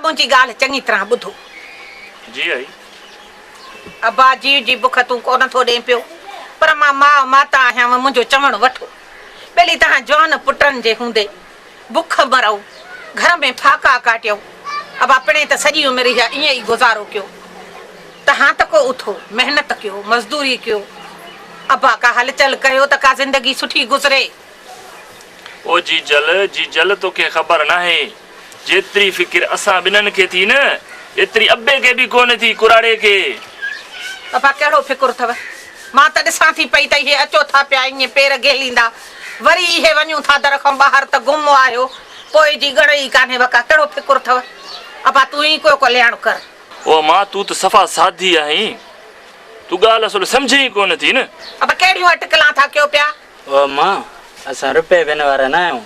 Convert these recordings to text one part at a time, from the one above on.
منهنجي ڳالهه چڱي طرح ٻڌو. جي آئي. ابا جيء جي بک تون ڪونه ٿو ڏين پيو، پر مان ماء ماتا آهيان منهنجو چوڻ وٺو. ٻيلي توهان جوان پٽن جي هوندي بک مرئو، گهر ۾ ڦاڪا ڪاٽيو. ابا پڻهين ته سڄي عمر اها ائين ئي گذارو ڪيو. توهان ته ڪو اٿو، محنت ڪيو، مزدوري ڪيو. ابا ڪا هلچل ڪيو ته ڪا زندگي سٺي گذري. او جيجل، جيجل توکي خبر ناهي، جيتري فڪر اسان ٻنهن کي ٿي نه، ايتري ابي کي به ڪونه ٿي، ڪراڙي کي. ابا ڪهڙو فڪر اٿو؟ مان ته ڏسان ٿي پئي ته اهي اچو ٿا پيا ائين پير گهليندا، وري اهي وڃون ٿا در کان ٻاهر ته گم آهيو، پوء جي ڳڻ ئي ڪانهي وڪا، ڪهڙو فڪر اٿو؟ ابا تون ئي ڪو ڪلياڻ ڪر. او امان تون ته صفا سادي آهين، تون ڳالهه اصل سمجهين ئي ڪونه ٿي نه. ابا ڪهڙيون اٽڪلان ٿا ڪيو پيا؟ او امان، اسان رپئي ٻن وارا نه آهيون.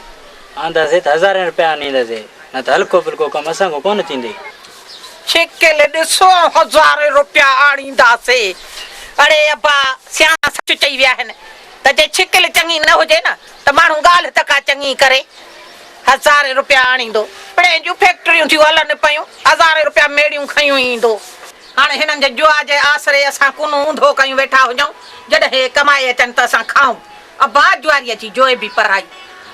آنداسين ته هزارين رپيا آڻينداسين، نه ته هلڪو ڦلڪو ڪم اسان کان ڪونه ٿيندي. ڇڪل ڏسو هزارين رپيا آڻينداسين. اڙي ابا، سياڻا سچ چئي ويا آهن ته جي ڇڪل چڱي نه هجي نه ته ماڻهو ڳالهه ته ڪا چڱي ڪري. هزارين رپيا آڻيندو. پڻهين جون فيڪٽريون ٿيون هلن پيون، هزارين رپيا ميڙيون کنيون ايندو. هاڻي هنن جي جوا جي آسري اسان ڪنون اونڌو ڪيون ويٺا هجون، جڏهن هي ڪمائي اچن ته اسان کائون. ابا جواريء جي جوئي به پرائي.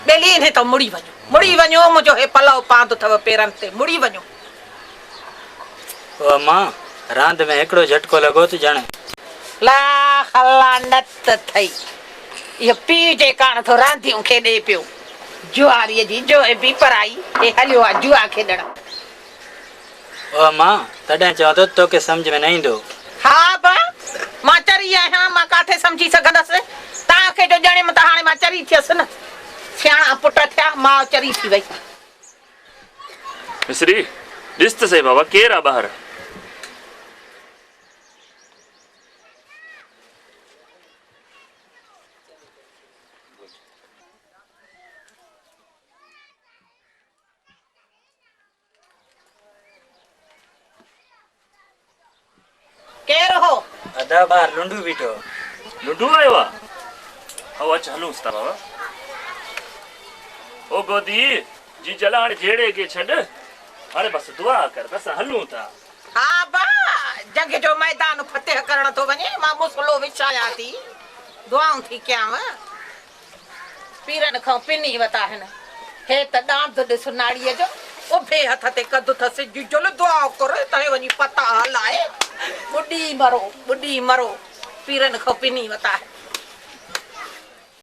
ٻيلي انهي تان مڙي وڃو. مڙي وڃو، منهنجو هي پلئو پاند اٿو پيرن تي، مڙي وڃو. او امان، راند ۾ هڪڙو جهٽڪو لڳو ته ڄڻ. لاک لعنت اٿئي، اهو پيء جي ڪاڻ ٿو رانديون کيڏي پيو. جواريء جي جوئي به پرائي، هي هليو آ جوا کيڏڻ. او امان، تڏهن چوان ٿو ته توکي سمجهه ۾ نه ايندو. ها ابا، مان چري آهيان، مان ڪاٿي سمجهي سگهندس. توهان کي جو ڄڻيم ته هاڻي مان چري ٿيس نه. سياڻا پٽ ٿيا، ماء چري ٿي وئي. مصري، ڏس ته سهي بابا، ڪير آ ٻاهر؟ ڪير هو؟ ادا ٻاهر لنڊو بيٺو هو. لنڊو آيو آ؟ هائو اچ هلونس ٿا بابا. او گودي، جيجل هاڻي جهيڙي کي ڇڏ، هاڻي بس دعا ڪر ته اسان هلون ٿا. ها ابا، جنگ جو ميدان فتح ڪرڻ ٿو وڃين، مان مصلو وڇايان ٿي، دعائون ٿي ڪيانء. پيرن کان پني وتا هن. هي ته ڏاند ڏس ناڙيء جو، اڀي هٿ تي ڪڌ ٿس، جيجل دعا ڪر ته هي وڃي پتا هلائي. ٻڏي مرو، ٻڏي مرو، پيرن کان پني وتا هن.